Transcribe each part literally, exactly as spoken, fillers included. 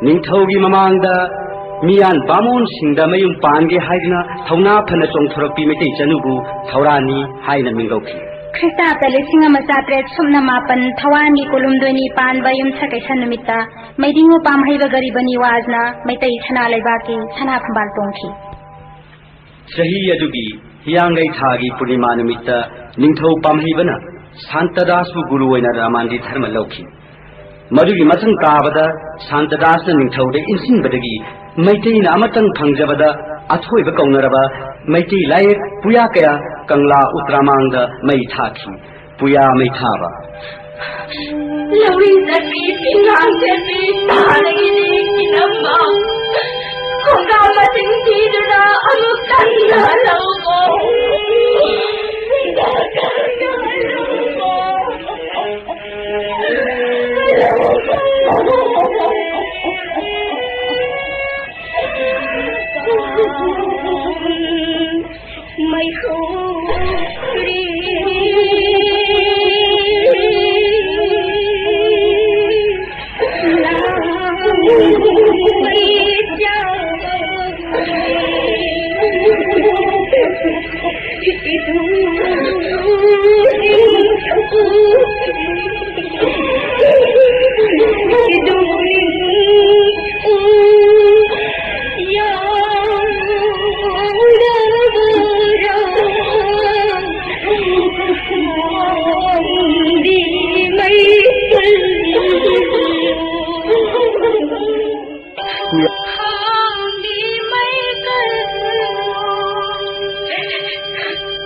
ꯅꯤꯡꯊꯧꯒꯤ ꯃꯃꯥꯡꯗ ꯃꯤꯌꯥꯟ ꯕꯥꯃꯣꯟꯁꯤꯡꯗ ꯃꯌꯨꯝ ꯄꯥꯟꯒꯦ ꯍꯥꯏꯗꯨꯅ ꯊꯧꯅꯥ ꯐꯅ ꯆꯣꯡꯊꯣꯔꯛꯄꯤ ꯃꯩꯇꯩ ꯆꯅꯨꯕꯨ ꯊꯧꯔꯥꯅꯤ ꯍꯥꯏꯅ ꯃꯤꯡ ꯀꯧꯈꯤ꯫ ꯈ꯭ꯔꯤꯁꯇꯥꯕꯗ ꯂꯤꯁꯤꯡ ꯑꯃ ꯆꯥꯇ꯭ꯔꯦꯠ ꯁꯨꯞꯅ ꯃꯥꯄꯟ ꯊꯋꯥꯟꯒꯤ ꯀꯣꯂꯨꯝꯗꯣꯏꯅꯤ ꯄꯥꯟꯕ ꯌꯨꯝꯁꯀꯩꯁ ꯅꯨꯃꯤꯠꯇ ꯃꯩꯗꯤꯡꯉꯨ ꯄꯥꯝꯍꯩꯕ ꯒꯔꯤꯕ ꯅꯤꯋꯥꯖꯅ ꯃꯩꯇꯩ ꯁꯅꯥ ꯂꯩꯕꯥꯛꯀꯤ ꯁꯅꯥ ꯈꯝꯕꯥꯜ ꯇꯣꯡꯈꯤ꯫ ꯆꯍꯤ ꯑꯗꯨꯒꯤ ꯍꯤꯌꯥꯡꯒꯩ ꯊꯥꯒꯤ ꯄꯨꯔꯅꯤꯃꯥ ꯅꯨꯃꯤꯠꯇ ꯅꯤꯡꯊꯧ ꯄꯥꯝꯍꯩꯕꯅ ꯁꯥꯟꯇꯗꯥꯁꯄꯨ ꯒꯨꯔꯨ ꯑꯣꯏꯅ ꯔꯥꯃꯥꯟꯗꯤ ꯙꯔꯃ ꯂꯧꯈꯤ꯫ ꯃꯗꯨꯒꯤ ꯃꯊꯪ ꯇꯥꯕꯗ ꯁꯥꯟꯇꯗꯥꯁꯅ ꯅꯤꯡꯊꯧꯗ ꯏꯟꯁꯤꯟꯕꯗꯒꯤ ꯃꯩꯇꯩꯅ ꯑꯃꯇꯪ ꯐꯪꯖꯕꯗ ꯑꯊꯣꯏꯕ ꯀꯧꯅꯔꯕ ꯃꯩꯇꯩ ꯂꯥꯏꯌꯦꯛ ꯄꯨꯌꯥ ꯀꯌꯥ ꯀꯪꯂꯥ ꯎꯇ꯭ꯔꯥꯃꯥꯡꯗ ꯃꯩ ꯊꯥꯈꯤ꯫ ꯄꯨꯌꯥ ꯃꯩꯊꯥꯕ꯫ ꯂꯧꯔꯤ ꯆꯠꯄꯤ ꯐꯤꯉꯥꯟ ꯁꯦꯠꯄꯤ ꯇꯥꯔꯒꯤꯗꯤ ꯏꯅꯝꯃ꯫ ꯈꯣꯡꯒꯥ ꯃꯁꯤꯡ ꯊꯤꯗꯨꯅ ꯑꯃꯨꯛ ꯀꯟꯅ ꯂꯧꯀꯣ꯫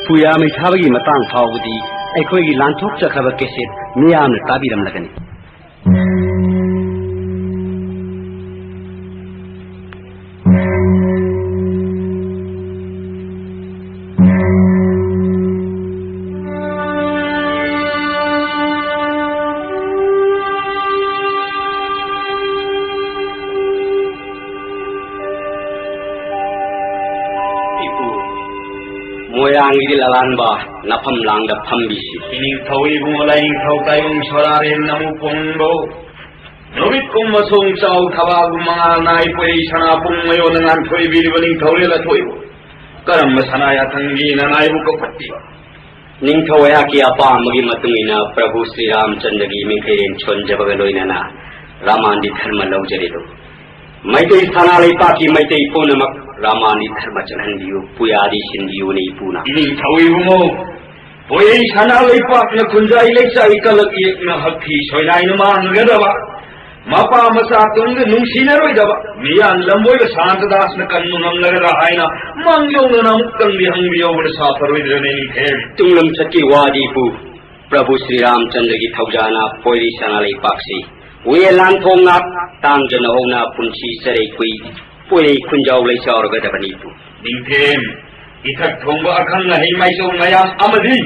ꯄꯨꯌꯥ ꯃꯩꯊꯥꯕꯒꯤ ꯃꯇꯥꯡ ꯐꯥꯎꯕꯗꯤ ꯑꯩꯈꯣꯏꯒꯤ ꯂꯥꯟꯊꯣꯛꯆꯈ꯭ꯔꯕ ꯀꯦꯁꯦꯠ ꯃꯤꯌꯥꯝꯅ ꯇꯥꯕꯤꯔꯝꯂꯒꯅꯤ꯫ ꯏꯄꯨ, ꯃꯣꯏꯔꯥꯡꯒꯤꯗꯤ ꯂꯂꯥꯟꯕ ꯅꯐꯝ ꯂꯥꯡꯗ ꯐꯝꯕꯤꯁꯤ꯫ ꯏꯅꯤꯡꯊꯧ ꯏꯕꯨꯡꯉꯣ ꯂꯥꯏꯅꯤꯡꯊꯧ ꯇꯥꯏꯕꯪ ꯁꯣꯔꯥꯔꯦꯟ ꯅꯃꯨ ꯄꯣꯡꯕꯧ꯫ ꯅꯨꯃꯤꯠ ꯀꯨꯝꯕ ꯁꯣꯡ ꯆꯥꯎ ꯊꯕꯥꯒꯨꯝ ꯃꯉꯥꯜ ꯅꯥꯏ ꯄꯣꯏꯔꯩ ꯁꯅꯥ ꯄꯨꯡ ꯃꯌꯣꯟꯅ ꯉꯥꯟꯊꯣꯏꯕꯤꯔꯤꯕ ꯅꯤꯡꯊꯧꯔꯦꯜ ꯑꯊꯣꯏꯕ꯫ ꯀꯔꯝꯕ ꯁꯅꯥ ꯌꯥꯊꯪꯒꯤ ꯅꯅꯥꯏꯕꯨ ꯀꯧꯈꯠꯄꯤꯕ? ꯅꯤꯡꯊꯧ ꯑꯩꯍꯥꯛꯀꯤ ꯑꯄꯥꯝꯕꯒꯤ ꯃꯇꯨꯡ ꯏꯟꯅ ꯄ꯭ꯔꯚꯨ ꯁ꯭ꯔꯤ ꯔꯥꯝꯆꯟꯗ꯭ꯔꯒꯤ ꯃꯤꯡꯈꯩꯔꯦꯟ ꯁꯣꯟꯖꯕꯒ ꯂꯣꯏꯅꯅ ꯔꯥꯃꯥꯟꯗꯤ ꯙꯔꯃ ꯂꯧꯖꯔꯦꯗꯣ꯫ ꯃꯩꯇꯩ ꯁꯅꯥ ꯂꯩꯄꯥꯛꯀꯤ ꯃꯩꯇꯩ ꯄꯨꯝꯅꯃꯛ ꯔꯥꯃꯥꯟꯗꯤ ꯙꯔꯃ ꯆꯠꯍꯟꯕꯤꯌꯨ, ꯄꯨꯌꯥꯗꯤ ꯁꯤꯟꯕꯤꯌꯨꯅꯦ ꯏꯄꯨꯅ꯫ ꯏꯅꯤꯡꯊꯧ ꯏꯕꯨꯡꯉꯣ, ꯄꯣꯏꯔꯩ ꯁꯅꯥ ꯂꯩꯄꯥꯛꯅ ꯈꯨꯟꯖꯥꯏ ꯂꯩꯆꯥꯏ ꯀꯂꯛ ꯌꯦꯛꯅ ꯍꯛꯊꯤ ꯁꯣꯏꯅꯥꯏꯅ ꯃꯥꯡꯂꯒꯗꯕ, ꯃꯄꯥ ꯃꯆꯥ ꯇꯨꯡꯗ ꯅꯨꯡꯁꯤꯅꯔꯣꯏꯗꯕ, ꯃꯤꯌꯥꯟ ꯂꯝꯕꯣꯏꯕ ꯁꯥꯟꯇꯗꯥꯁꯅ ꯀꯟꯕ ꯉꯝꯂꯒꯗ꯭ꯔꯥ ꯍꯥꯏꯅ ꯃꯥꯡꯖꯧꯅꯅ ꯑꯃꯨꯛꯇꯪꯗꯤ ꯍꯪꯕꯤꯌꯧꯕꯅ ꯁꯥꯐꯔꯣꯏꯗ꯭ꯔꯅꯦ ꯅꯤꯡꯊꯦꯝ? ꯇꯨꯡꯂꯝꯆꯠꯀꯤ ꯋꯥꯗꯤ ꯏꯄꯨ, ꯄ꯭ꯔꯚꯨ ꯁ꯭ꯔꯤ ꯔꯥꯝꯆꯟꯗ꯭ꯔꯒꯤ ꯊꯧꯖꯥꯅ ꯄꯣꯏꯔꯩ ꯁꯅꯥ ꯂꯩꯄꯥꯛꯁꯤ ꯋꯦ ꯂꯥꯟꯊꯣꯡꯅ ꯇꯥꯡꯖꯅ ꯍꯧꯅ ꯄꯨꯟꯁꯤ ꯆꯔꯩ ꯀꯨꯏ ꯄꯣꯏꯔꯩ ꯈꯨꯟꯖꯥꯎ ꯂꯩꯆꯥꯎꯔꯒꯗꯕꯅꯤ ꯏꯄꯨ꯫ ꯅꯤꯡꯊꯦꯝ, ꯏꯊꯛ ꯊꯣꯡꯕ ꯑꯈꯪ ꯑꯍꯩ ꯃꯥꯏꯆꯧ ꯃꯌꯥꯝ ꯑꯃꯗꯤ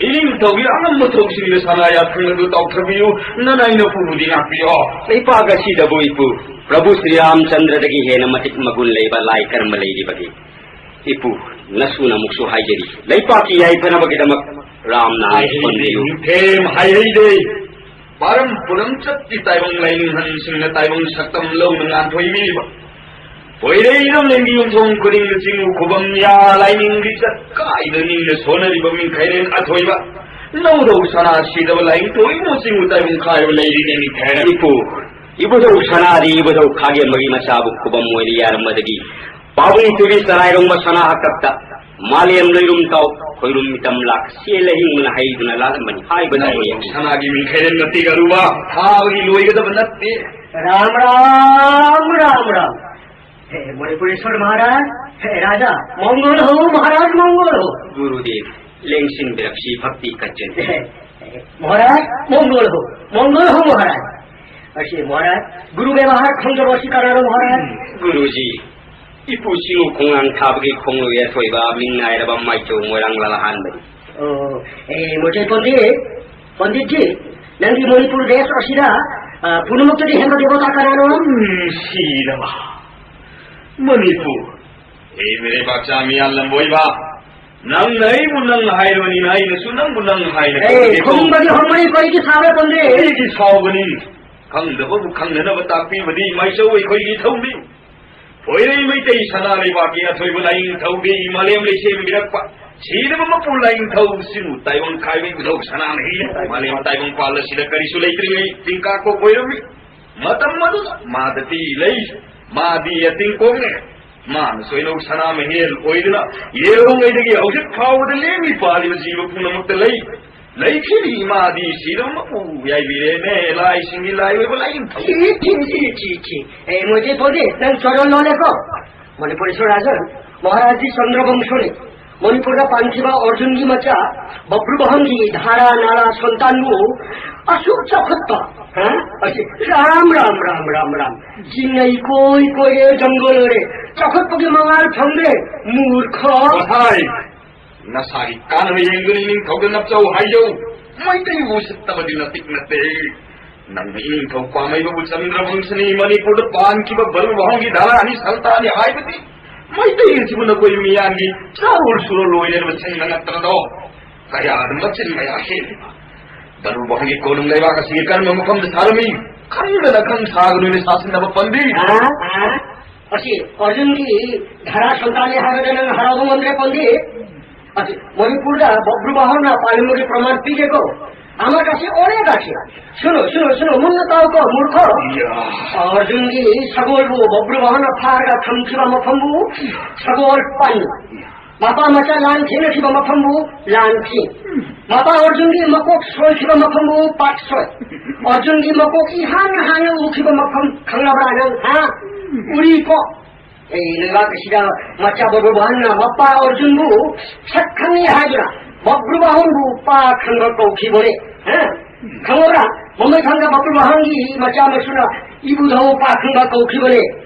ꯏꯅꯤꯡꯊꯧꯒꯤ ꯑꯉꯝꯕ ꯊꯣꯛꯁꯤꯡꯗ ꯁꯅꯥ ꯌꯥꯊꯪ ꯑꯗꯨ ꯇꯥꯎꯊꯕꯤꯌꯨ, ꯅꯅꯥꯏ ꯅꯄꯨꯕꯨꯗꯤ ꯉꯥꯛꯄꯤꯌꯣ꯫ ꯂꯩꯄꯥꯛ ꯑꯁꯤꯗꯕꯨ ꯏꯄꯨ, ꯄ꯭ꯔꯚꯨ ꯁ꯭ꯔꯤ ꯔꯥꯝꯆꯟꯗ꯭ꯔꯗꯒꯤ ꯍꯦꯟꯅ ꯃꯇꯤꯛ ꯃꯒꯨꯟ ꯂꯩꯕ ꯂꯥꯏ ꯀꯔꯝꯕ ꯂꯩꯔꯤꯕꯒꯦ? ꯏꯄꯨ, ꯅꯁꯨꯅ ꯑꯃꯨꯛꯁꯨ ꯍꯥꯏꯖꯔꯤ, ꯂꯩꯄꯥꯛꯀꯤ ꯌꯥꯏꯐꯅꯕꯒꯤꯗꯃꯛ ꯔꯥꯝꯅ ꯍꯥꯏꯍꯩꯗꯦ, ꯍꯥꯟꯅ ꯅꯤꯡꯊꯦꯝ, ꯍꯥꯏꯍꯩꯗꯦ꯫ ꯄꯥꯔꯝ ꯄꯨꯔꯝ ꯆꯠꯀꯤ ꯇꯥꯏꯕꯪ ꯂꯥꯏꯅꯤꯡꯍꯟꯁꯤꯡꯅ ꯇꯥꯏꯕꯪ ꯁꯛꯇꯝ ꯂꯧꯅ ꯉꯥꯟꯊꯣꯏꯕꯤꯔꯤꯕ ꯄꯣꯏꯔꯩ ꯏꯔꯝ ꯂꯦꯝꯕꯤ ꯌꯨꯝꯊꯣꯡ ꯈꯨꯗꯤꯡꯗ ꯆꯤꯡꯉꯨ ꯈꯨꯕꯝ ꯌꯥ ꯂꯥꯏꯅꯤꯡ ꯂꯤꯆꯠ ꯀꯥꯏꯗ ꯅꯤꯡꯅ ꯁꯣꯟꯅꯔꯤꯕ ꯃꯤꯡꯈꯩꯔꯦꯟ ꯑꯊꯣꯏꯕ ꯅꯧꯗꯧ ꯁꯅꯥ ꯁꯤꯗꯕ ꯂꯥꯏꯅꯤꯡꯊꯧ ꯏꯃꯣ ꯆꯤꯡꯉꯨ ꯇꯥꯏꯕꯪ ꯈꯥꯏꯕ ꯂꯩꯔꯤꯅꯦ ꯅꯤꯡꯊꯦꯝ꯫ ꯏꯄꯨ, ꯏꯕꯨꯙꯧ ꯁꯅꯥꯗꯤ ꯏꯕꯨꯙꯧ ꯈꯥꯒꯦꯝꯕꯒꯤ ꯃꯆꯥꯕꯨ ꯈꯨꯕꯝ ꯑꯣꯏꯅ ꯌꯥꯔꯝꯕꯗꯒꯤ ꯄꯥꯕꯨꯡ ꯊꯣꯏꯕꯤ ꯆꯔꯥꯏꯔꯣꯡꯕ ꯁꯅꯥ ꯍꯥꯛꯇꯛꯇ ꯃꯥꯂꯦꯝ ꯂꯣꯏꯔꯨꯝ ꯇꯥꯎ ꯈꯣꯏꯔꯨꯝ ꯃꯤꯇꯝ ꯂꯥꯛ ꯆꯦꯜꯂ ꯍꯤꯡꯕꯅ ꯍꯩꯗꯨꯅ ꯂꯥꯜꯂꯝꯕꯅꯤ ꯍꯥꯏꯕ ꯅꯧꯗꯧ ꯇꯧꯏ꯫ ꯁꯅꯥꯒꯤ ꯃꯤꯡꯈꯩꯔꯦꯟ ꯃꯇꯤꯛ ꯑꯔꯨꯕ ꯊꯥꯕꯒꯤ ꯂꯣꯏꯒꯗꯕ ꯅꯠꯇꯦ꯫ राम राम राम राम। हे मणिपुरेश्वर महाराज, हे राजा, मंगल हो महाराज, मंगल हो। गुरुदेव, लेंसिन बिरक्सी भक्ति कच्चन। महाराज, मंगल हो, मंगल हो महाराज। असे महाराज, गुरु व्यवहार खंड रोशी करा महाराज। गुरुजी, ꯏꯄꯨ ꯆꯤꯡꯉꯨ ꯈꯣꯡꯅꯥꯡ ꯊꯥꯕꯒꯤ ꯈꯣꯡꯂꯣꯏ ꯑꯊꯣꯏꯕ ꯃꯤꯡ ꯅꯥꯏꯔꯕ ꯃꯥꯏꯆꯧ ꯃꯣꯏꯔꯥꯡ ꯂꯥꯜꯍꯥꯟꯕꯅꯤ꯫ ꯑꯣ, ꯑꯦ, ꯃꯣꯏꯆꯩ ꯄꯟꯗꯤꯠ, ꯄꯟꯗꯤꯠꯖꯤ, ꯅꯪꯒꯤ ꯃꯅꯤꯄꯨꯔ ꯗꯦꯁ ꯑꯁꯤꯗ, ꯑ, ꯄꯨꯝꯅꯃꯛꯇꯒꯤ ꯍꯦꯟꯕ ꯗꯦꯕꯣꯇꯥ ꯀꯅꯥꯅꯣ? ꯎꯝ, ꯁꯤꯔꯕ ꯃꯅꯤꯄꯨꯔ, ꯍꯦ ꯃꯤꯔꯩꯕꯥꯛ ꯆꯥ ꯃꯤꯌꯥꯟ ꯂꯝꯕꯣꯏꯕ, ꯅꯪꯅ ꯑꯩꯕꯨ ꯅꯪ ꯍꯥꯏꯔꯕꯅꯤꯅ ꯑꯩꯅꯁꯨ ꯅꯪꯕꯨ ꯅꯪ ꯍꯥꯏꯅ ꯑꯦ, ꯀꯧꯔꯒꯦꯀꯣ꯫ ꯈꯨꯝꯕꯒꯤ ꯍꯧꯔꯛꯄꯅꯤ, ꯀꯔꯤꯒꯤ ꯁꯥꯎꯔ ꯄꯟꯗꯤꯠ? ꯑꯩꯒꯤ ꯁꯥꯎꯕꯅꯤ꯫ ꯈꯪꯗꯕꯕꯨ ꯈꯪꯅꯅꯕ ꯇꯥꯛꯄꯤꯕꯗꯤ ꯃꯥꯏꯆꯧ ꯑꯩꯈꯣꯏꯒꯤ ꯏꯊꯧꯅꯤ꯫ ꯐꯣꯏꯔꯩ ꯃꯩꯇꯩ ꯁꯅꯥ ꯂꯩꯕꯥꯛꯀꯤ ꯑꯊꯣꯏꯕ ꯂꯥꯏꯅꯤꯡꯊꯧꯗꯤ ꯃꯥꯂꯦꯝ ꯂꯩꯁꯦꯝꯕꯤꯔꯛꯄ ꯁꯤꯗꯕ ꯃꯄꯨ ꯂꯥꯏꯅꯤꯡꯊꯧ ꯁꯤꯕꯨ ꯇꯥꯏꯕꯪ ꯈꯥꯏꯕ ꯏꯕꯨꯙꯧ ꯁꯅꯥꯃꯍꯤ ꯃꯥꯂꯦꯝ ꯇꯥꯏꯕꯪ ꯄꯥꯜ ꯑꯁꯤꯗ ꯀꯔꯤꯁꯨ ꯂꯩꯇ꯭ꯔꯤꯉꯩ ꯆꯤꯡꯀꯥ ꯀꯣꯛ ꯑꯣꯏꯔꯝꯃꯤ꯫ ꯃꯇꯝ ꯑꯗꯨꯗ ꯃꯥꯗꯗꯤ ꯂꯩ, ꯃꯥꯗꯤ ꯑꯇꯤꯡ ꯀꯣꯡꯉꯦ, ꯃꯥꯅ ꯁꯣꯏꯅꯧ ꯁꯅꯥꯃꯍꯦꯜ ꯑꯣꯏꯗꯨꯅ ꯌꯦꯜꯍꯧꯉꯩꯗꯒꯤ ꯍꯧꯖꯤꯛ ꯐꯥꯎꯕꯗ ꯂꯦꯝꯃꯤ ꯄꯥꯜꯂꯤꯕ ꯖꯤꯕ ꯄꯨꯝꯅꯃꯛꯇ ꯂꯩ꯫ ꯂꯩꯈꯤꯅꯤ ꯃꯥꯗꯤ ꯁꯤꯗꯕ ꯃꯄꯨ ꯌꯥꯏꯕꯤꯔꯦꯅꯦ, ꯂꯥꯏꯁꯤꯡꯒꯤ ꯂꯥꯏ ꯑꯣꯏꯕ ꯂꯥꯏꯅꯤꯡꯊꯧ꯫ ꯊꯤ, ꯊꯤ, ꯊꯤ, ꯊꯤ, ꯊꯤ꯫ ꯑꯦ, ꯃꯣꯏꯗꯤ ꯄꯣꯗꯦ, ꯅꯪ ꯆꯣꯔꯣ ꯂꯣꯜꯂꯦꯀꯣ꯫ ꯃꯅꯤꯄꯨꯔ ꯏꯁꯣꯔ ꯔꯥꯖꯟ, ꯃꯍꯥꯔꯥꯖ ꯆꯟꯗ꯭ꯔꯕꯪꯁꯣꯅꯤ꯫ ꯃꯅꯤꯄꯨꯔꯗ ꯄꯥꯟꯈꯤꯕ ꯑꯔꯖꯨꯟꯒꯤ ꯃꯆꯥ ꯕꯕ꯭ꯔꯨꯕꯥꯍꯟꯒꯤ ꯙꯥꯔꯥ ꯅꯥꯔꯥ ꯁꯟꯇꯥꯟꯕꯨ ꯑꯁꯨꯛ ꯆꯥꯎꯈꯠꯄ, ꯍꯥ? ꯑꯁꯤ, ꯔꯥꯝ, ꯔꯥꯝ, ꯔꯥꯝ, ꯔꯥꯝ, ꯔꯥꯝ꯫ ꯆꯤꯡꯅ ꯏꯀꯣꯏ ꯀꯣꯏꯔꯦ, ꯖꯪꯒꯜ ꯑꯣꯏꯔꯦ꯫ ꯆꯥꯎꯈꯠꯄꯒꯤ ꯃꯉꯥꯜ ꯐꯪꯗ꯭ꯔꯦ, ꯃꯨꯔꯈ꯫ ꯍꯥꯏ꯫ ꯅꯁꯥꯒꯤ ꯀꯥꯟꯅꯕ ꯌꯦꯡꯗꯨꯅ ꯏꯅꯤꯡꯊꯧꯗ ꯅꯞꯆꯧ ꯍꯥꯏꯖꯧ꯫ ꯃꯩꯇꯩꯕꯨ ꯎꯁꯤꯠꯇꯕꯗꯤ ꯅꯇꯤꯛ ꯅꯠꯇꯦ꯫ ꯅꯪꯅ ꯏꯅꯤꯡꯊꯧ ꯄꯥꯝꯃꯩꯕꯕꯨ ꯆꯟꯗ꯭ꯔꯕꯪꯁꯅꯤ ꯃꯅꯤꯄꯨꯔꯗ ꯄꯥꯟꯈꯤꯕ ꯕꯔꯨꯕꯥꯍꯣꯡꯒꯤ ꯙꯥꯔꯥꯅꯤ ꯁꯜꯇꯥꯅꯤ ꯍꯥꯏꯕꯗꯤ ꯃꯩꯇꯩ ꯑꯁꯤꯕꯨ ꯅꯈꯣꯏ ꯃꯤꯌꯥꯝꯒꯤ ꯆꯥꯔꯣꯜ ꯁꯨꯔꯣꯜ ꯑꯣꯏꯅꯔꯕꯁꯤꯡꯅ ꯅꯠꯇ꯭ꯔꯗꯣ? ꯀꯌꯥꯗ ꯃꯆꯤꯟ ꯃꯌꯥ ꯍꯦꯜꯂꯤꯕ? ꯕꯔꯨꯕꯥꯍꯣꯡꯒꯤ ꯀꯣꯅꯨꯡ ꯂꯩꯕꯥꯛ ꯑꯁꯤꯒꯤ ꯀꯔꯝꯕ ꯃꯐꯝꯗ ꯁꯥꯔꯝꯃꯤ? ꯈꯪꯗꯅ ꯈꯪ ꯁꯥꯒꯅꯨꯅꯦ ꯁꯥꯁꯤꯟꯅꯕ ꯄꯟꯗꯤ꯫ ꯑ, ꯑ, ꯑꯁꯤ ꯑꯔꯖꯨꯟꯒꯤ ꯙꯥꯔꯥ ꯁꯟꯇꯥꯟꯅꯤ ꯍꯥꯏꯕꯗ ꯅꯪ ꯍꯔꯥꯎꯕ ꯉꯝꯗ꯭ꯔꯦ ꯄꯟꯗꯤ꯫ ꯑꯁꯤ ꯃꯅꯤꯄꯨꯔꯗ ꯕꯕ꯭ꯔꯨꯕꯥꯍꯣꯟꯅ ꯄꯥꯜꯂꯝꯕꯒꯤ ꯄ꯭ꯔꯃꯥꯟ ꯄꯤꯒꯦꯀꯣ꯫ ꯑꯃꯒꯁꯤ ꯑꯣꯔꯦꯒꯁꯤ꯫ ꯁꯨꯅꯣ, ꯁꯨꯅꯣ, ꯁꯨꯅꯣ, ꯃꯨꯟꯅ ꯇꯥꯎꯀꯣ, ꯃꯨꯔꯈꯣ꯫ ꯏꯌꯥ꯫ ꯑꯔꯖꯨꯟꯒꯤ ꯁꯒꯣꯜꯕꯨ ꯕꯕ꯭ꯔꯨꯕꯥꯍꯣꯟꯅ ꯐꯥꯔꯒ ꯊꯝꯈꯤꯕ ꯃꯐꯝꯕꯨ ꯁꯒꯣꯜ ꯄꯟ꯫ ꯃꯄꯥ ꯃꯆꯥ ꯂꯥꯟ ꯊꯦꯡꯅꯈꯤꯕ ꯃꯐꯝꯕꯨ ꯂꯥꯟ ꯊꯤ꯫ ꯃꯄꯥ ꯑꯔꯖꯨꯟꯒꯤ ꯃꯀꯣꯛ ꯁꯣꯏꯈꯤꯕ ꯃꯐꯝꯕꯨ ꯄꯥꯠ ꯁꯣꯏ꯫ ꯑꯔꯖꯨꯟꯒꯤ ꯃꯀꯣꯛ ꯏꯍꯥꯟ ꯍꯥꯟꯅ ꯎꯈꯤꯕ ꯃꯐꯝ ꯈꯪꯂꯕ꯭ꯔꯥ ꯅꯪ, ꯍꯥ? ꯎꯔꯤꯀꯣ꯫ ꯑꯩ ꯂꯩꯕꯥꯛ ꯑꯁꯤꯗ ꯃꯆꯥ ꯕꯕ꯭ꯔꯨꯕꯥꯍꯟꯅ ꯃꯄꯥ ꯑꯔꯖꯨꯟꯕꯨ ꯁꯛ ꯈꯪꯉꯤ ꯍꯥꯏꯗꯨꯅ ꯕꯕ꯭ꯔꯨꯕꯥꯍꯟꯕꯨ ꯄꯥ ꯈꯪꯕ ꯀꯧꯈꯤꯕꯅꯦ꯫ ꯍꯥ? ꯈꯪꯉꯕ꯭ꯔꯥ? ꯃꯃꯩ ꯊꯥꯡꯗ ꯕꯕ꯭ꯔꯨꯕꯥꯍꯟꯒꯤ ꯃꯆꯥ ꯃꯁꯨꯅ ꯏꯕꯨꯙꯧ ꯄꯥꯈꯪꯕ ꯀꯧꯈꯤꯕꯅꯦ꯫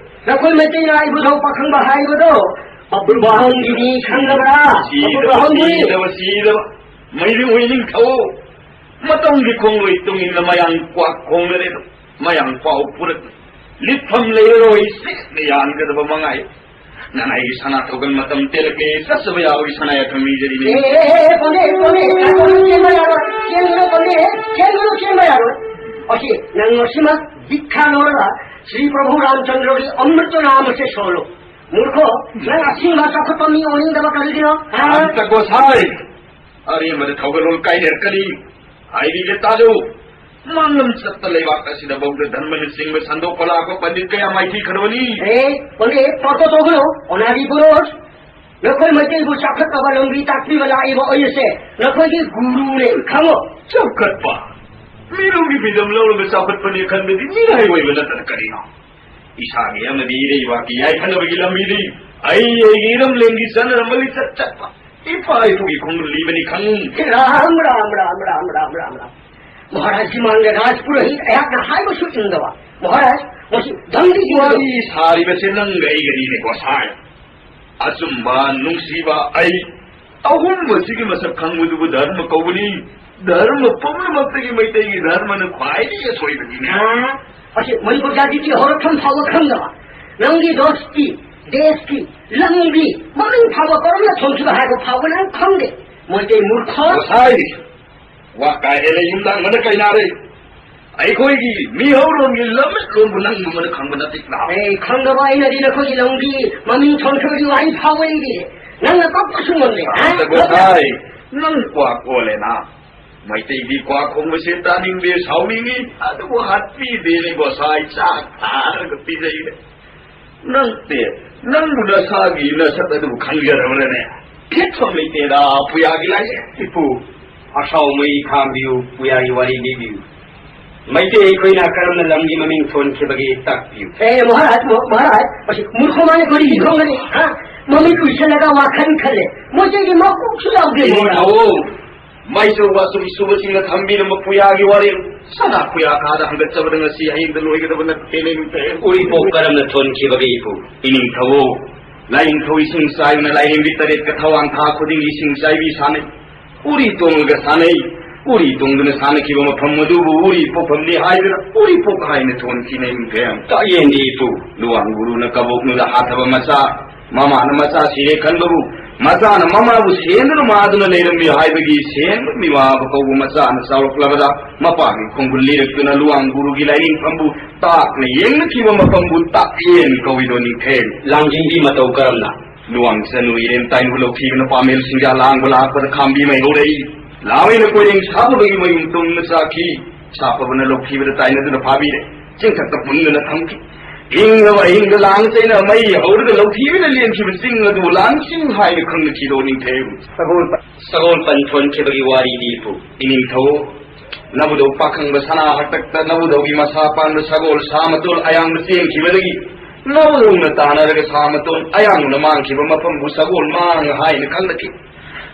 ꯅꯈꯣꯏ ꯃꯩꯇꯩꯅ ꯏꯕꯨꯙꯧ ꯄꯥꯈꯪꯕ ꯍꯥꯏꯕꯗꯣ ꯕꯕ꯭ꯔꯨꯕꯥꯍꯟꯒꯤꯅꯤ, ꯈꯪꯉꯕ꯭ꯔꯥ? ꯁꯤꯗꯕ, ꯕꯕ꯭ꯔꯨꯕꯥꯍꯟꯒꯤ꯫ ꯁꯤꯗꯕ, ꯁꯤꯗꯕ꯫ ꯃꯩꯔꯤ ꯑꯣꯏꯅꯤꯡꯊꯧ꯫ ꯃꯇꯝꯒꯤ ꯈꯣꯡꯂꯣꯏ ꯇꯨꯡ ꯏꯟꯅ ꯃꯌꯥꯡ ꯀ꯭ꯋꯥꯛ ꯈꯣꯡꯅꯔꯦꯗꯣ꯫ ꯃꯌꯥꯡ ꯄꯥꯎ ꯄꯨꯔꯛ ꯂꯤꯠꯐꯝ ꯂꯩꯔꯔꯣꯏ ꯁꯤꯠꯅ ꯌꯥꯟꯒꯗꯕ ꯃꯉꯥꯏ꯫ ꯅꯅꯥꯏꯒꯤ ꯁꯅꯥ ꯊꯧꯒꯜ ꯃꯇꯝ ꯇꯦꯜꯂꯛꯂꯦ, ꯆꯠꯆꯕ ꯌꯥꯕꯒꯤ ꯁꯅꯥ ꯌꯥꯊꯪ ꯅꯤꯖꯔꯤꯅꯤ꯫ ꯑꯦ, ꯑꯦ, ꯑꯦ, ꯄꯣꯟꯗꯦ, ꯄꯣꯟꯗꯦ, ꯉꯥꯏꯈꯣ, ꯆꯦꯟꯕ ꯌꯥꯔꯣꯏ, ꯆꯦꯟꯒꯅꯨ, ꯄꯣꯟꯗꯦ, ꯆꯦꯟꯒꯅꯨ, ꯆꯦꯟꯕ ꯌꯥꯔꯣꯏ꯫ ꯑꯁꯤ ꯅꯪ ꯉꯁꯤꯃꯛ ꯗꯤꯛꯈꯥ ꯂꯧꯔꯒ ꯁ꯭ꯔꯤ ꯄ꯭ꯔꯚꯨ ꯔꯥꯝꯆꯟꯗ꯭ꯔꯒꯤ ꯑꯃ꯭ꯔꯤꯇ ꯅꯥꯃꯁꯦ ꯁꯣꯜꯂꯨ꯫ ꯃꯨꯔꯈꯣ, ꯅꯪ ꯑꯁꯤꯒꯨꯝꯕ ꯆꯥꯎꯈꯠꯄ ꯃꯤ ꯑꯣꯏꯅꯤꯡꯗꯕ ꯀꯔꯤꯒꯤꯅꯣ? ꯍꯥ? ꯑꯝꯇ ꯒꯣꯁꯥꯏ, ꯑꯔꯦꯝꯕꯗ ꯊꯧꯒꯜꯂꯣꯟ ꯀꯥꯏꯅꯔꯛꯀꯅꯤ꯫ ꯍꯥꯏꯕꯤꯒꯦ ꯇꯥꯖꯧ꯫ ꯃꯥꯡꯂꯝ ꯆꯠꯄ ꯂꯩꯕꯥꯛ ꯑꯁꯤꯗ ꯕꯧꯗ ꯙꯔꯃꯅ ꯆꯤꯡꯕ ꯁꯟꯗꯣꯛꯄ ꯂꯥꯛꯄ ꯄꯟꯗꯤꯠ ꯀꯌꯥ ꯃꯥꯏꯊꯤ ꯈꯔꯕꯅꯤ꯫ ꯑꯦ, ꯄꯟꯗꯤꯠ, ꯄꯥꯛꯇ ꯇꯧꯒꯅꯨ꯫ ꯑꯣꯅꯥꯔꯤ ꯄꯨꯔꯨꯁ, ꯅꯈꯣꯏ ꯃꯩꯇꯩꯕꯨ ꯆꯥꯎꯈꯠꯅꯕ ꯂꯝꯕꯤ ꯇꯥꯛꯄꯤꯕ ꯂꯥꯛꯏꯕ ꯑꯩ ꯑꯁꯦ ꯅꯈꯣꯏꯒꯤ ꯒꯨꯔꯨꯅꯦ, ꯈꯪꯉꯣ꯫ ꯆꯥꯎꯈꯠꯄ? ꯃꯤꯔꯝꯒꯤ ꯐꯤꯗꯝ ꯂꯧꯔꯒ ꯆꯥꯎꯈꯠꯄꯅꯦ ꯈꯟꯕꯗꯤ ꯃꯤꯔꯥꯏ ꯑꯣꯏꯕ ꯅꯠꯇꯅ ꯀꯔꯤꯅꯣ? ꯏꯁꯥꯒꯤ ꯑꯃꯗꯤ ꯏꯔꯩꯕꯥꯛꯀꯤ ꯌꯥꯏꯐꯅꯕꯒꯤ ꯂꯝꯕꯤꯗꯤ ꯑꯩ ꯑꯩꯒꯤ ꯏꯔꯝꯂꯦꯟꯒꯤ ꯆꯠꯅꯔꯝꯕ ꯂꯤꯆꯠ ꯆꯠꯄ, ꯏꯄꯥ ꯏꯄꯨꯒꯤ ꯈꯣꯡꯒꯨꯜ ꯂꯤꯕꯅꯤ ꯈꯪ꯫ ꯔꯥꯝ, ꯔꯥꯝ, ꯔꯥꯝ, ꯔꯥꯝ, ꯔꯥꯝ, ꯔꯥꯝ, ꯔꯥꯝ꯫ ꯃꯍꯥꯔꯥꯖꯒꯤ ꯃꯥꯡꯗ ꯔꯥꯖꯄꯨꯔꯣꯍꯤꯠ ꯑꯩꯍꯥꯛꯅ ꯍꯥꯏꯕꯁꯨ ꯏꯟꯗꯕ꯫ ꯃꯍꯥꯔꯥꯖ, ꯃꯁꯤ ꯙꯟꯗꯤ ꯋꯥꯔꯤ ꯁꯥꯔꯤꯕꯁꯦ ꯅꯪꯒ ꯑꯩꯒꯅꯤꯅꯦ, ꯒꯣꯁꯥꯏ꯫ ꯑꯆꯨꯝꯕ, ꯅꯨꯡꯁꯤꯕ ꯑꯩ, ꯑꯍꯨꯝ ꯑꯁꯤꯒꯤ ꯃꯁꯛ ꯈꯪꯕꯗꯨꯕꯨ ꯙꯔꯃ ꯀꯧꯕꯅꯤ꯫ ꯙꯔꯃ ꯄꯨꯝꯅꯃꯛꯇꯒꯤ ꯃꯩꯇꯩꯒꯤ ꯙꯔꯃꯅ ꯈ꯭ꯋꯥꯏꯗꯒꯤ ꯑꯁꯣꯏꯕꯅꯤꯅꯦ꯫ ꯑ, ꯑꯁꯤ ꯃꯅꯤꯄꯨꯔ ꯖꯥꯇꯤꯒꯤ ꯍꯧꯔꯛꯐꯝ ꯐꯥꯎꯕ ꯈꯪꯗꯕ, ꯅꯪꯒꯤ ꯗꯣꯁꯀꯤ, ꯗꯦꯁꯀꯤ, ꯂꯝꯒꯤ ꯃꯃꯤꯡ ꯐꯥꯎꯕ ꯀꯔꯝꯅ ꯊꯣꯟꯈꯤꯕ ꯍꯥꯏꯕ ꯐꯥꯎꯕ ꯅꯪ ꯈꯪꯗꯦ꯫ ꯃꯩꯇꯩ ꯃꯨꯔꯈ꯫ ꯒꯣꯁꯥꯏ, ꯋꯥ ꯀꯥ ꯍꯦꯜꯂꯦ, ꯌꯨꯝꯗꯥꯡꯕꯅ ꯀꯩꯅꯥꯔꯦ꯫ ꯑꯩꯈꯣꯏꯒꯤ ꯃꯤꯍꯧꯔꯣꯟꯒꯤ ꯂꯝꯂꯣꯟꯕꯨ ꯅꯪ ꯅꯨꯡꯃꯅ ꯈꯪꯕ ꯅꯠꯇꯦ ꯂꯥꯎ꯫ ꯑꯦ, ꯈꯪꯗꯕ ꯑꯩꯅꯗꯤ ꯅꯈꯣꯏꯒꯤ ꯂꯝꯒꯤ ꯃꯃꯤꯡ ꯊꯣꯟꯈ꯭ꯔꯕꯒꯤ ꯋꯥꯍꯩ ꯐꯥꯎꯕ ꯏꯔꯤꯌꯦ꯫ ꯅꯪꯅ ꯇꯞꯄꯁꯨ ꯉꯝꯂꯦ, ꯍꯥ? ꯑꯝꯇ ꯒꯣꯁꯥꯏ, ꯅꯪ ꯀ꯭ꯋꯥꯛ ꯑꯣꯜꯂꯦꯅ꯫ ꯃꯩꯇꯩꯗꯤ ꯀ꯭ꯋꯥꯛ ꯈꯣꯡꯕꯁꯦ ꯇꯥꯅꯤꯡꯗꯦ, ꯁꯥꯎꯅꯤꯡꯉꯤ, ꯑꯗꯨꯕꯨ ꯍꯥꯠꯄꯤꯗꯦꯅꯦ ꯒꯣꯁꯥꯏ, ꯆꯥꯛ ꯊꯥꯔꯒ ꯄꯤꯖꯩꯅꯦ꯫ ꯅꯪꯁꯦ, ꯅꯪꯕꯨ ꯅꯁꯥꯒꯤ ꯅꯁꯛ ꯑꯗꯨꯕꯨ ꯈꯪꯖꯔꯕ꯭ꯔꯅꯦ? ꯐꯦꯠꯐꯝ ꯂꯩꯇꯦꯗ, ꯄꯨꯌꯥꯒꯤ ꯂꯥꯏꯔꯦ꯫ ꯏꯄꯨ, ꯑꯁꯥꯎ ꯃꯩ ꯈꯥꯝꯕꯤꯌꯨ, ꯄꯨꯌꯥꯒꯤ ꯋꯥꯔꯤ ꯂꯤꯕꯤꯌꯨ꯫ ꯃꯩꯇꯩ ꯑꯩꯈꯣꯏꯅ ꯀꯔꯝꯅ ꯂꯝꯒꯤ ꯃꯃꯤꯡ ꯊꯣꯟꯈꯤꯕꯒꯦ ꯇꯥꯛꯄꯤꯌꯨ꯫ ꯑꯦ, ꯃꯍꯥꯔꯥꯖ, ꯃ-, ꯃꯍꯥꯔꯥꯖ, ꯃꯁꯤ ꯃꯨꯔꯈ ꯃꯥꯅ ꯀꯔꯤꯒꯤ ꯈꯪꯒꯅꯤ? ꯍꯥ? ꯃꯃꯤꯠ ꯎꯏꯁꯜꯂꯒ ꯋꯥꯈꯜ ꯈꯜꯂꯦ꯫ ꯃꯁꯤꯒꯤ ꯃꯀꯣꯛꯁꯨ ꯌꯥꯎꯗꯦ, ꯏꯕꯨꯡ ꯃꯍꯥꯔꯥꯖ꯫ ꯊꯧꯑꯣ, ꯃꯥꯏꯆꯧ ꯋꯥꯆꯧ ꯏꯁꯨꯕꯁꯤꯡꯅ ꯊꯝꯕꯤꯔꯝꯕ ꯄꯨꯌꯥꯒꯤ ꯋꯥꯔꯦꯡ, ꯁꯅꯥ ꯈꯨꯌꯥ ꯀꯥꯗ ꯍꯪꯒꯠꯆꯕꯗ ꯉꯁꯤ ꯍꯌꯦꯡꯗ ꯂꯣꯏꯒꯗꯕ ꯅꯠꯇꯦꯅꯦ, ꯏꯕꯨꯡ꯫ ꯎꯔꯤꯄꯣꯛ ꯀꯔꯝꯅ ꯊꯣꯟꯈꯤꯕꯒꯦ, ꯏꯄꯨ? ꯏꯅꯤꯡꯊꯧ, ꯂꯥꯏꯅꯤꯡꯊꯧ ꯏꯁꯤꯡ ꯆꯥꯏꯕꯅ ꯂꯥꯏꯔꯦꯝꯕꯤ ꯇꯔꯦꯠꯀ ꯊꯋꯥꯟ ꯊꯥ ꯈꯨꯗꯤꯡꯒꯤ ꯏꯁꯤꯡ ꯆꯥꯏꯕꯤ ꯁꯥꯟꯅꯩ꯫ ꯎꯔꯤ ꯇꯣꯡꯂꯒ ꯁꯥꯟꯅꯩ꯫ ꯎꯔꯤ ꯇꯣꯡꯗꯨꯅ ꯁꯥꯟꯅꯈꯤꯕ ꯃꯐꯝ ꯑꯗꯨꯕꯨ ꯎꯔꯤꯄꯣꯛꯐꯝꯅꯤ ꯍꯥꯏꯗꯨꯅ ꯎꯔꯤꯄꯣꯛ ꯍꯥꯏꯅ ꯊꯣꯟꯈꯤꯅꯦ, ꯏꯕꯨꯡ꯫ ꯇꯥꯛꯌꯦꯟꯗꯤ, ꯏꯄꯨ꯫ ꯂꯨꯋꯥꯡ ꯒꯨꯔꯨꯅ ꯀꯕꯣꯛꯅꯨꯗ ꯍꯥꯊꯕ ꯃꯆꯥ, ꯃꯃꯥꯅ ꯃꯆꯥ ꯁꯤꯔꯦ ꯈꯟꯕꯕꯨ ꯃꯆꯥꯅ ꯃꯃꯥꯕꯨ ꯁꯦꯟꯗꯨꯅ ꯃꯥꯗꯨꯅ ꯂꯩꯔꯝꯃꯤ ꯍꯥꯏꯕꯒꯤ ꯁꯦꯟꯕ ꯃꯤꯃꯥꯕ ꯀꯧꯕ ꯃꯆꯥꯅ ꯆꯥꯎꯔꯛꯂꯕꯗ ꯃꯄꯥꯒꯤ ꯈꯣꯡꯒꯨꯜ ꯂꯤꯔꯛꯇꯨꯅ ꯂꯨꯋꯥꯡ ꯒꯨꯔꯨꯒꯤ ꯂꯥꯏꯅꯤꯡꯐꯝꯕꯨ ꯇꯥꯛꯅ ꯌꯦꯡꯅꯈꯤꯕ ꯃꯐꯝꯕꯨ ꯇꯥꯛꯌꯦꯟ ꯀꯧꯏꯗꯣ ꯅꯤꯡꯊꯦꯝ꯫ ꯂꯥꯡꯖꯤꯡꯕꯤ ꯃꯇꯧ ꯀꯔꯝꯅ? ꯂꯨꯋꯥꯡ ꯆꯅꯨ ꯏꯔꯦꯝ ꯇꯥꯏꯅꯕꯨ ꯂꯧꯊꯤꯕꯅ ꯄꯥꯃꯦꯜ ꯁꯤꯡꯖꯥ ꯂꯥꯡꯕ ꯂꯥꯛꯄꯗ ꯈꯥꯝꯕꯤ ꯃꯩ ꯍꯧꯔꯛꯏ꯫ ꯂꯥꯃꯩꯅ ꯀꯣꯏꯔꯦꯡ ꯁꯥꯕꯕꯒꯤ ꯃꯌꯨꯝ ꯇꯨꯡꯅ ꯆꯥꯈꯤ꯫ ꯁꯥꯐꯕꯅ ꯂꯧꯊꯤꯕꯗ ꯇꯥꯏꯅꯗꯨꯅ ꯐꯥꯕꯤꯔꯦ꯫ ꯆꯤꯡꯊꯛꯇ ꯄꯨꯟꯗꯨꯅ ꯊꯝꯈꯤ꯫ ꯏꯪꯂꯕ ꯑꯍꯤꯡꯗ ꯂꯥꯡ ꯆꯩꯅ ꯃꯩ ꯍꯧꯔꯒ ꯂꯧꯊꯤꯕꯅ ꯂꯦꯟꯈꯤꯕ ꯆꯤꯡ ꯑꯗꯨꯕꯨ ꯂꯥꯡꯆꯤꯡ ꯍꯥꯏꯅ ꯈꯪꯅꯈꯤꯗꯣ ꯅꯤꯡꯊꯦꯝ꯫ ꯁꯒꯣꯜ ꯄ-, ꯁꯒꯣꯜ ꯄꯟ ꯊꯣꯟꯈꯤꯕꯒꯤ ꯋꯥꯔꯤꯗꯤ ꯏꯄꯨ꯫ ꯏꯅꯤꯡꯊꯧ, ꯅꯕꯨꯙꯧ ꯄꯥꯈꯪꯕ ꯁꯅꯥ ꯍꯥꯛꯇꯛꯇ ꯅꯕꯨꯙꯧꯒꯤ ꯃꯁꯥ ꯄꯥꯟꯕ ꯁꯒꯣꯜ ꯁꯥ ꯃꯇꯣꯜ ꯑꯌꯥꯡꯕ ꯆꯦꯟꯈꯤꯕꯗꯒꯤ ꯅꯕꯨꯙꯧꯅ ꯇꯥꯟꯅꯔꯒ ꯁꯥ ꯃꯇꯣꯜ ꯑꯌꯥꯡꯕꯅ ꯃꯥꯡꯈꯤꯕ ꯃꯐꯝꯕꯨ ꯁꯒꯣꯜ ꯃꯥꯡ ꯍꯥꯏꯅ ꯈꯪꯅꯈꯤ꯫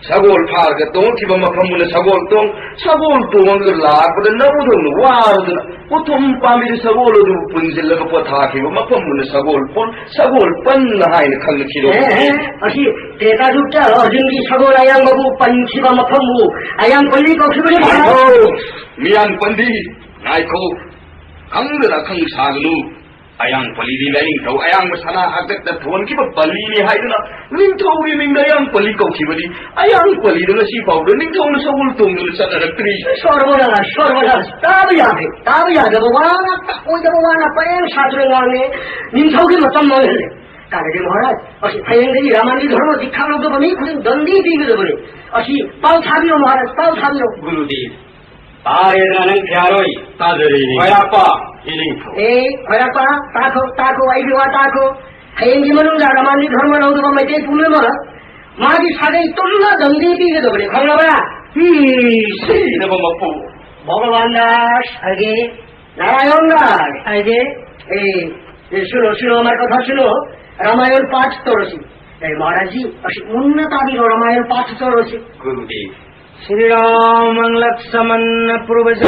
ꯁꯒꯣꯜ ꯐꯥꯔꯒ ꯇꯣꯡꯈꯤꯕ ꯃꯐꯝꯕꯨꯅ ꯁꯒꯣꯜ ꯇꯣꯡ, ꯁꯒꯣꯜ ꯇꯣꯡꯉꯒ ꯂꯥꯛꯄꯗ ꯅꯕꯨꯙꯧꯅ ꯋꯥꯔꯗꯨꯅ ꯎꯊꯨꯝ ꯄꯥꯝꯕꯤꯗ ꯁꯒꯣꯜ ꯑꯗꯨꯕꯨ ꯄꯨꯟꯁꯤꯜꯂꯒ ꯄꯣꯊꯥꯈꯤꯕ ꯃꯐꯝꯕꯨꯅ ꯁꯒꯣꯜ ꯄꯣꯟ, ꯁꯒꯣꯜ ꯄꯟꯅ ꯍꯥꯏꯅ ꯈꯪꯅꯈꯤꯗꯣ꯫ ꯑꯦ, ꯑꯦ, ꯑꯁꯤ ꯇ꯭ꯔꯦꯇꯥ ꯌꯨꯒꯇ ꯑꯔꯖꯨꯟꯒꯤ ꯁꯒꯣꯜ ꯑꯌꯥꯡꯕꯕꯨ ꯄꯟꯈꯤꯕ ꯃꯐꯝꯕꯨ ꯑꯌꯥꯡ ꯄꯜꯂꯤ ꯀꯧꯈꯤꯕꯅꯤ꯫ ꯉꯥꯏꯈꯣ, ꯃꯤꯌꯥꯡ ꯄꯟꯗꯤ, ꯉꯥꯏꯈꯣ, ꯈꯪꯗꯅ ꯑꯈꯪ ꯁꯥꯒꯅꯨ꯫ ꯑꯌꯥꯡ ꯄꯜꯂꯤꯗꯤ ꯂꯥꯏꯅꯤꯡꯊꯧ ꯑꯌꯥꯡꯕ ꯁꯅꯥ ꯍꯥꯛꯇꯛꯇ ꯊꯣꯟꯈꯤꯕ ꯄꯜꯂꯤꯅꯤ ꯍꯥꯏꯗꯨꯅ ꯅꯤꯡꯊꯧꯒꯤ ꯃꯤꯡꯗ ꯑꯌꯥꯡ ꯄꯜꯂꯤ ꯀꯧꯈꯤꯕꯅꯤ꯫ ꯑꯌꯥꯡ ꯄꯜꯂꯤꯗ ꯉꯁꯤ ꯐꯥꯎꯗ ꯅꯤꯡꯊꯧꯅ ꯁꯒꯣꯜ ꯇꯣꯡꯗꯨꯅ ꯆꯠꯅꯔꯛꯇ꯭ꯔꯤ꯫ ꯁꯣꯔꯕꯣꯅꯥꯁ, ꯁꯣꯔꯕꯣꯅꯥꯁ, ꯇꯥꯕ ꯌꯥꯗꯦ, ꯇꯥꯕ ꯌꯥꯗꯕ ꯋꯥ ꯉꯥꯛꯇ, ꯑꯣꯏꯗꯕ ꯋꯥ ꯉꯥꯛꯇ ꯄꯔꯦꯡ ꯁꯥꯗꯨꯅ ꯉꯥꯡꯉꯦ꯫ ꯅꯤꯡꯊꯧꯒꯤ ꯃꯇꯝ ꯃꯥꯡꯍꯜꯂꯦ꯫ ꯀꯥꯟꯅꯗꯦ ꯃꯍꯥꯔꯥꯖ, ꯑꯁꯤ ꯍꯌꯦꯡꯗꯒꯤ ꯔꯥꯃꯥꯟꯒꯤ ꯙꯔꯃ ꯗꯤꯛꯈꯥ ꯂꯧꯗꯕ ꯃꯤ ꯈꯨꯗꯤꯡ ꯗꯟꯗꯤ ꯄꯤꯒꯗꯕꯅꯤ꯫ ꯑꯁꯤ ꯄꯥꯎ ꯊꯥꯕꯤꯌꯣ ꯃꯍꯥꯔꯥꯖ, ꯄꯥꯎ ꯊꯥꯕꯤꯌꯣ꯫ ꯒꯨꯔꯨꯗꯦꯕ, ꯇꯥꯔꯦꯗꯅ ꯅꯪ ꯐꯤꯌꯥꯔꯣꯏ꯫ ꯇꯥꯖꯔꯦ, ꯏꯅꯦ꯫ ꯈꯣꯏꯔꯥꯛꯄ꯫ ꯏꯅꯤꯡꯊꯧ꯫ ꯑꯦ, ꯈꯣꯏꯔꯥꯛꯄ, ꯇꯥꯈꯣ, ꯇꯥꯈꯣ, ꯑꯩꯒꯤ ꯋꯥ ꯇꯥꯈꯣ꯫ ꯍꯌꯦꯡꯒꯤ ꯃꯅꯨꯡꯗ ꯔꯥꯃꯥꯟꯒꯤ ꯙꯔꯃ ꯂꯧꯗꯕ ꯃꯩꯇꯩ ꯄꯨꯝꯅꯃꯛ ꯃꯥꯒꯤ ꯁꯥꯒꯩ ꯇꯨꯝꯅ ꯗꯟꯗꯤ ꯄꯤꯒꯗꯕꯅꯤ, ꯈꯪꯂꯕ꯭ꯔꯥ? ꯎꯝ, ꯁꯤꯅꯕ ꯃꯄꯨ꯫ ভগবান দাস। আগে। নারায়ণ দাস। আগে। এই, এই, শুনো, শুনো, আমার কথা শুনো। রামায়ণ পাঠ তরসি। এই, মহারাজজি, আসি, মুন্না তাবির রামায়ণ পাঠ তরসি। গুরুদেব। श्री राम मंगलक समन्न पूर्वज।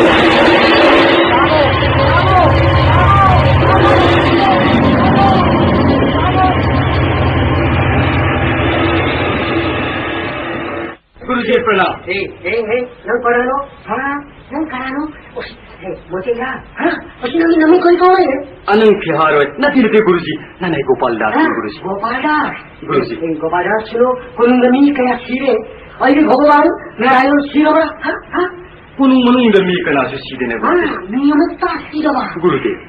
गुरुजी प्रणाम। ए, ए, ए, नंग पढ़ानो? हाँ, नंग पढ़ानो? उस, ए, मोतीलाल। हाँ? ꯑꯁꯤ ꯅꯪꯒꯤ ꯅꯃꯤꯡ ꯀꯔꯤ ꯀꯧꯔꯦ? ꯑꯅꯪ ꯐꯤꯍꯥꯔꯣꯏ꯫ ꯅꯠꯇꯦ, ꯅꯠꯇꯦ, ꯒꯨꯔꯨꯖꯤ꯫ ꯅꯅꯥꯏ ꯒꯣꯄꯥꯜ ꯗꯥꯁꯅꯤ, ꯍꯥ? ꯒꯨꯔꯨꯖꯤ꯫ ꯒꯣꯄꯥꯜ ꯗꯥꯁ? ꯒꯨꯔꯨꯖꯤ꯫ ꯑꯦ, ꯒꯣꯄꯥꯜ ꯗꯥꯁ, ꯁꯤꯂꯣ, ꯀꯣꯅꯨꯡꯗ ꯃꯤ ꯀꯌꯥ ꯁꯤꯔꯦ? ꯑꯩꯒꯤ ꯚꯒꯋꯥꯟ ꯅꯥꯔꯥꯌꯟ ꯁꯤꯔꯕ꯭ꯔꯥ? ꯍꯥ? ꯍꯥ? ꯀꯣꯅꯨꯡ ꯃꯅꯨꯡꯗ ꯃꯤ ꯀꯅꯥꯁꯨ ꯁꯤꯗꯦꯅꯦ, ꯍꯥ? ꯒꯨꯔꯨꯖꯤ꯫ ꯃꯤ ꯑꯃꯠꯇ ꯁꯤꯗꯕ? ꯒꯨꯔꯨꯗꯦꯕ꯫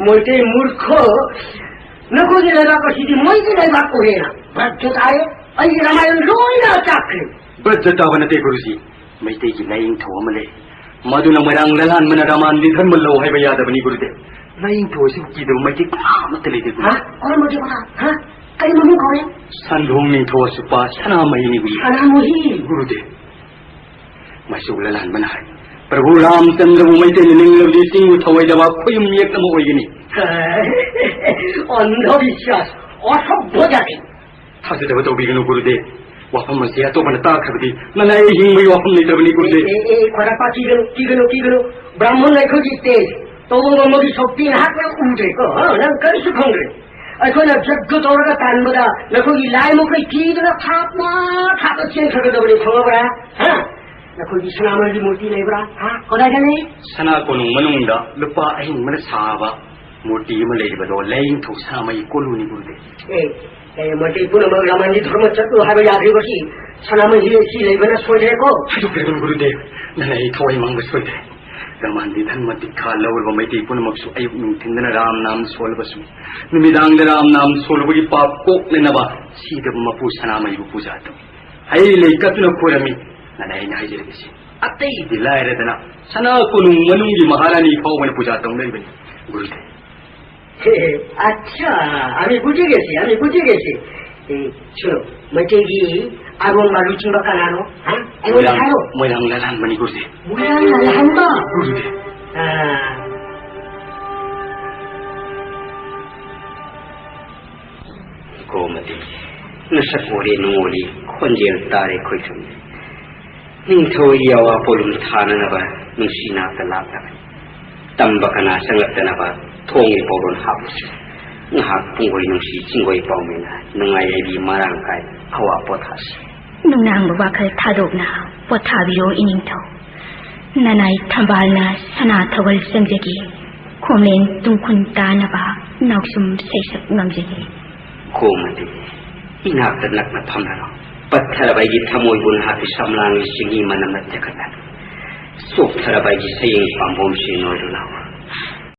ꯃꯩꯇꯩ ꯃꯨꯔꯈꯣ, ꯅꯈꯣꯏꯒꯤ ꯂꯩꯕꯥꯛ ꯑꯁꯤꯗꯤ ꯃꯣꯏꯒꯤ ꯂꯩꯕꯥꯛ ꯑꯣꯏꯔꯦꯅ ꯕ꯭ꯔꯖ ꯇꯥꯔꯦ꯫ ꯑꯩꯒꯤ ꯔꯥꯃꯥꯌꯟ ꯂꯣꯏꯅ ꯆꯥꯛꯈ꯭ꯔꯦ꯫ ꯕ꯭ꯔꯖ ꯇꯥꯕ ꯅꯠꯇꯦ, ꯒꯨꯔꯨꯖꯤ꯫ ꯃꯩꯇꯩꯒꯤ ꯂꯥꯏꯅꯤꯡꯊꯧ ꯑꯃ ꯂꯩ꯫ ꯃꯗꯨꯅ ꯃꯣꯏꯔꯥꯡ ꯂꯥꯜꯍꯟꯕꯅ ꯔꯥꯃꯥꯟꯗꯤ ꯙꯔꯃ ꯂꯧ ꯍꯥꯏꯕ ꯌꯥꯗꯕꯅꯤ, ꯒꯨꯔꯨꯗꯦꯕ꯫ ꯂꯥꯏꯅꯤꯡꯊꯧ ꯑꯁꯤꯕꯨ ꯀꯤꯗꯕ ꯃꯩꯇꯩ ꯀꯅꯥ ꯑꯃꯠꯇ ꯂꯩꯇꯦ, ꯒꯨꯔꯨ꯫ ꯍꯥ? ꯀꯔꯝꯕ ꯗꯦꯕ? ꯍꯥ? ꯀꯔꯤ ꯃꯃꯤꯡ ꯀꯧꯔꯦ? ꯁꯟꯙꯣꯡ ꯅꯤꯡꯊꯧ ꯑꯁꯨꯄꯥ ꯁꯅꯥꯃꯍꯤꯅꯤ, ꯒꯨꯔꯨ꯫ ꯁꯅꯥꯃꯍꯤ? ꯒꯨꯔꯨꯗꯦꯕ꯫ ꯃꯥꯏꯁꯣꯛ ꯂꯥꯜꯍꯟꯕꯅ ꯍꯥꯏ, ꯄ꯭ꯔꯚꯨ ꯔꯥꯝꯆꯟꯗ꯭ꯔꯕꯨ ꯃꯩꯇꯩꯅ ꯅꯤꯡꯂꯕꯗꯤ ꯆꯤꯡꯕꯨ ꯊꯧꯑꯣꯏꯗꯕ ꯈꯨꯌꯨꯝ ꯌꯦꯛꯅꯕ ꯑꯣꯏꯒꯅꯤ꯫ ꯑꯟꯙꯕꯤꯁ꯭ꯋꯥꯁ, ꯑꯁꯚ꯭ꯌ ꯖꯥꯇꯤ꯫ ꯊꯥꯖꯗꯕ ꯇꯧꯕꯤꯒꯅꯨ, ꯒꯨꯔꯨꯗꯦꯕ꯫ ꯋꯥꯐꯝ ꯑꯁꯤ ꯑꯇꯣꯞꯄꯅ ꯇꯥꯈ꯭ꯔꯕꯗꯤ ꯅꯅꯥꯏ ꯑꯩ ꯍꯤꯡꯕꯒꯤ ꯋꯥꯐꯝ ꯂꯩꯇ꯭ꯔꯕꯅꯤ, ꯒꯨꯔꯨꯗꯦꯕ꯫ ꯑꯦ, ꯑꯦ, ꯑꯦ, ꯈ꯭ꯋꯥꯏꯔꯥꯛꯄ ꯀꯤꯒꯅꯨ, ꯀꯤꯒꯅꯨ, ꯀꯤꯒꯅꯨ꯫ ꯕ꯭ꯔꯥꯍꯃꯟ ꯑꯩꯈꯣꯏꯒꯤ ꯇꯦꯖ, ꯇꯧꯕ ꯉꯝꯕꯒꯤ ꯁꯛꯇꯤ ꯅꯍꯥꯛꯅ ꯎꯗ꯭ꯔꯦꯀꯣ? ꯍꯥ? ꯅꯪ ꯀꯔꯤꯁꯨ ꯈꯪꯗ꯭ꯔꯦ꯫ ꯑꯩꯈꯣꯏꯅ ꯌꯖ꯭ꯒ ꯇꯧꯔꯒ ꯇꯥꯟꯕꯗ ꯅꯈꯣꯏꯒꯤ ꯂꯥꯏ ꯃꯈꯩ ꯀꯤꯗꯨꯅ ꯊꯥꯞꯅ ꯊꯥꯞꯅ ꯆꯦꯟꯈ꯭ꯔꯒꯗꯕꯅꯤ, ꯈꯪꯉꯕ꯭ꯔꯥ? ꯍꯥ? ꯅꯈꯣꯏꯒꯤ ꯁꯅꯥꯃꯍꯤꯒꯤ ꯃꯨꯔꯇꯤ ꯂꯩꯕ꯭ꯔꯥ? ꯍꯥ? ꯀꯗꯥꯏꯗ ꯂꯩ? ꯁꯅꯥ ꯀꯣꯅꯨꯡ ꯃꯅꯨꯡꯗ ꯂꯨꯄꯥ ꯑꯍꯤꯡꯕꯅ ꯁꯥꯕ ꯃꯨꯔꯇꯤ ꯑꯃ ꯂꯩꯔꯤꯕꯗꯣ ꯂꯥꯏꯅꯤꯡꯊꯧ ꯁꯅꯥꯃꯍꯤ ꯀꯣꯂꯨꯅꯤ, ꯒꯨꯔꯨꯗꯦꯕ꯫ ꯑꯦ, ꯑꯦ, ꯃꯩꯇꯩ ꯄꯨꯝꯅꯃꯛ ꯔꯥꯃꯥꯟꯗꯤ ꯙꯔꯃ ꯆꯠꯂꯨ ꯍꯥꯏꯕ ꯌꯥꯗ꯭ꯔꯤꯕꯁꯤ ꯁꯅꯥꯃꯍꯤ ꯑꯁꯤ ꯂꯩꯕꯅ ꯁꯣꯏꯗ꯭ꯔꯦꯀꯣ? ꯍꯥꯏꯗꯣꯛꯄꯤꯔꯒꯅꯨ, ꯒꯨꯔꯨꯗꯦꯕ꯫ ꯅꯅꯥꯏ ꯑꯩ ꯊꯋꯥꯏ ꯃꯥꯡꯕ ꯁꯣꯏꯗ꯭ꯔꯦ꯫ ꯔꯥꯃꯥꯟꯗꯤ ꯙꯔꯃ ꯗꯤꯛꯈꯥ ꯂꯧꯔꯕ ꯃꯩꯇꯩ ꯄꯨꯝꯅꯃꯛꯁꯨ ꯑꯌꯨꯛ ꯅꯨꯡꯊꯤꯟꯗꯅ ꯔꯥꯝ ꯅꯥꯝ ꯁꯣꯜꯂꯕꯁꯨ, ꯅꯨꯃꯤꯗꯥꯡꯗ ꯔꯥꯝ ꯅꯥꯝ ꯁꯣꯜꯂꯨꯕꯒꯤ ꯄꯥꯞ ꯀꯣꯛꯅꯅꯕ ꯁꯤꯗꯕ ꯃꯄꯨ ꯁꯅꯥꯃꯍꯤꯕꯨ ꯄꯨꯖꯥ ꯇꯧꯏ꯫ ꯍꯩ ꯂꯩ ꯀꯠꯇꯨꯅ ꯈꯣꯏꯔꯝꯃꯤ꯫ ꯅꯅꯥꯏ ꯑꯩꯅ ꯍꯥꯏꯖꯔꯤꯕꯁꯤ ꯑꯇꯩꯗꯤ ꯂꯥꯏꯔꯗꯅ ꯁꯅꯥ ꯀꯣꯅꯨꯡ ꯃꯅꯨꯡꯒꯤ ꯃꯍꯥꯔꯥꯅꯤ ꯐꯥꯎꯕꯅ ꯄꯨꯖꯥ ꯇꯧꯅꯔꯤꯕꯅꯤ, ꯒꯨꯔꯨꯗꯦꯕ꯫ ꯑꯠꯆꯥ, ꯑꯃꯤ ꯕꯨꯖꯤ ꯒꯦꯁꯤ, ꯑꯃꯤ ꯕꯨꯖꯤ ꯒꯦꯁꯤ꯫ ꯑꯦ, ꯁꯨꯅꯣ, ꯃꯩꯇꯩꯒꯤ ꯑꯔꯣꯟꯕ ꯂꯨꯆꯤꯡꯕ ꯀꯅꯥꯅꯣ? ꯍꯥ? ꯑꯩꯉꯣꯟꯗ ꯃꯣꯏꯔꯥꯡ, ꯍꯥꯏꯔꯣ꯫ ꯃꯣꯏꯔꯥꯡ ꯂꯥꯜꯍꯟꯕꯅꯤ, ꯒꯨꯔꯨꯗꯦꯕ꯫ ꯃꯣꯏꯔꯥꯡ ꯂꯥꯜꯍꯟꯕ? ꯒꯨꯔꯨꯗꯦꯕ꯫ ꯑꯥ꯫ ꯒꯣꯃꯇꯤ, ꯅꯁꯛ ꯎꯔꯦ ꯅꯨꯡꯉꯣꯜꯂꯤ, ꯈꯣꯟꯖꯦꯜ ꯇꯥꯔꯦ ꯈꯣꯏꯊꯨꯝ꯫ ꯅꯤꯡꯊꯧꯒꯤ ꯑꯋꯥ ꯄꯣꯂꯨꯝ ꯊꯥꯅꯅꯕ ꯅꯨꯡꯁꯤ ꯅꯥꯇ ꯂꯥꯛꯂꯕꯅꯤ꯫ ꯇꯝꯕ ꯀꯅꯥ ꯆꯪꯂꯛꯇꯅꯕ ꯊꯣꯡꯒꯤ ꯄꯧꯔꯣꯟ ꯍꯥꯞꯂꯨꯁꯤ꯫ ꯉꯥꯏꯍꯥꯛ ꯄꯨꯡꯒꯣꯏ ꯅꯨꯡꯁꯤ ꯆꯤꯡꯒꯣꯏ ꯄꯥꯎꯃꯤꯅ ꯅꯨꯡꯉꯥꯏ ꯌꯥꯏꯕꯤ ꯃꯔꯥꯡ ꯀꯥꯏ ꯑꯋꯥ ꯄꯣꯊꯥꯁꯤ꯫ ꯅꯨꯡꯅꯥꯡꯕ ꯋꯥꯈꯜ ꯊꯥꯗꯣꯛꯅ ꯄꯣꯊꯥꯕꯤꯔꯣ ꯏꯅꯤꯡꯊꯧ꯫ ꯅꯅꯥꯏ ꯊꯝꯕꯥꯜꯅ ꯁꯅꯥ ꯊꯧꯒꯜ ꯆꯪꯖꯒꯦ, ꯈꯣꯝꯂꯦꯟ ꯇꯨꯡꯈꯨꯟ ꯇꯥꯅꯕ ꯅꯥꯎꯁꯨꯝ ꯁꯩꯁꯛ ꯉꯝꯖꯒꯦ꯫ ꯈꯣꯝꯃꯗꯤ ꯏꯅꯥꯛꯇ ꯅꯛꯅ ꯐꯝꯂꯔꯣ꯫ ꯄꯠꯊꯔꯕ ꯑꯩꯒꯤ ꯊꯃꯣꯏꯕꯨ ꯅꯍꯥꯛꯀꯤ ꯁꯝꯂꯥꯡꯒꯤ ꯆꯤꯡꯍꯤ ꯃꯅꯝꯅ ꯇꯦꯛꯈꯠꯂꯅꯨ꯫ ꯆꯣꯛꯊꯔꯕ ꯑꯩꯒꯤ ꯁꯌꯦꯡ ꯄꯥꯝꯕꯣꯝꯁꯤ ꯅꯣꯏꯔꯨ ꯂꯥꯎ꯫